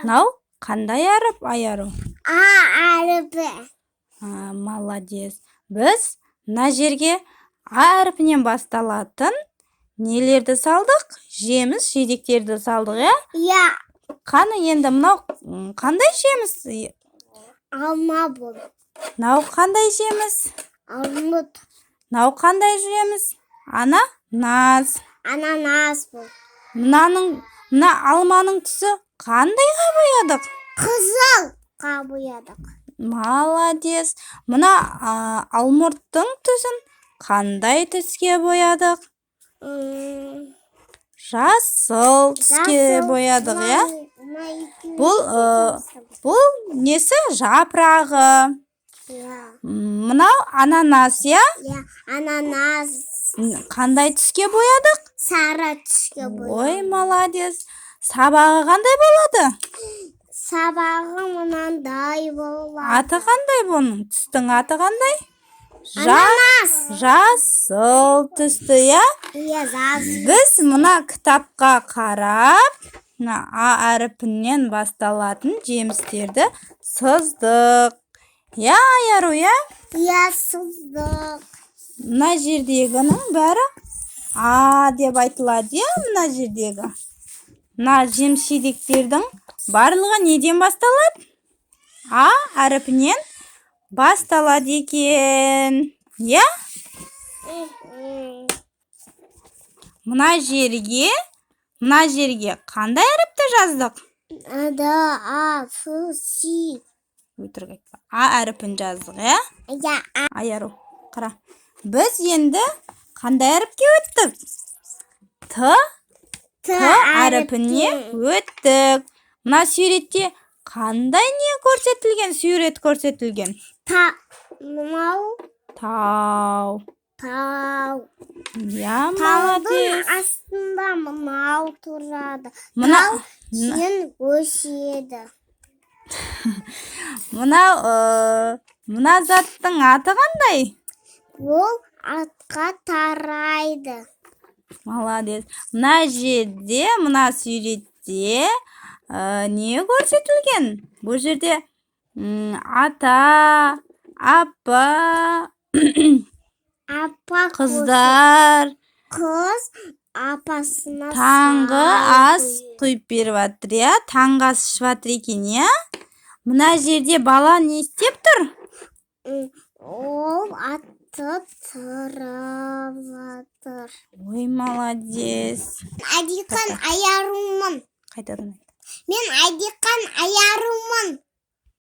Мынау қандай әріп, Айару? А әріпі. А, молодец. Біз мына жерге А әрпінен басталатын нелерді салдық? Жеміс жидектерді салдық, иә? Иә. Қаны, енді мынау қандай жеміс? Алма бұл. Мынау қандай жеміс? Алмұрт. Мынау қандай жеміс? Ананас. Ананас бұл. Мынаның, мына алманың түсі қандайға боядық? Қызылға боядық. Молодец. Мына алмұрттың түсін қандай түске боядық? Жасыл түске Жасыл. боядық, иә? Мына екеуі Бұл, жасыл. Бұл несі? Жапырағы. Иә. Мынау ананас, иә? Иә, ананас. Қандай түске боядық? Сары түске боядық. Ой, молодец. Сабағы қандай болады? Сабағы мынандай болады. Аты қандай бұның? Түстің аты қандай? Ананас. Жасыл түсті, иә? Иә, жасыл. Біз мына кітапқа қарап, мына А әрпінен басталатын жемістерді сыздық, иә, Айару, иә? Иә, сыздық. Мына жердегінің бәрі А деп айтылады, иә? Мына жердегі мына жеміс жидектердің барлығы неден басталады? А әрпінен басталады екен, иә? Мгм. Мына жерге қандай әріпті жаздық? Д, А, Ф, С. Өтірік айтпа. А әрпін жаздық, иә? Иә, А. Айару, қара, біз енді қандай әріпке өттік? Т. Т. Т әрпіне өттік. Мына суретте қандай не көрсетілген, сурет көрсетілген? Та, мынау. Тау. Тау. Иә. Таудың Молодец. астында мынау тұрады. Мына Тау кейін өседі. Мынау мына заттың аты қандай? Ол атқа тарайды. Молодец. Мына жерде, мына суретте не көрсетілген? Бұл жерде ата, апа, Апа. Қыздар. Қыз апасына Таңғы сай ас құйды. Құйып беріп жатыр, иә? Таңғы ас ішіп жатыр екен, иә? Мына жерде бала не істеп тұр? Ол атты тұрып жатыр. Ой, молодец. Әдиқан Аярумын. Қайтадан айт. Мен Әдиқан.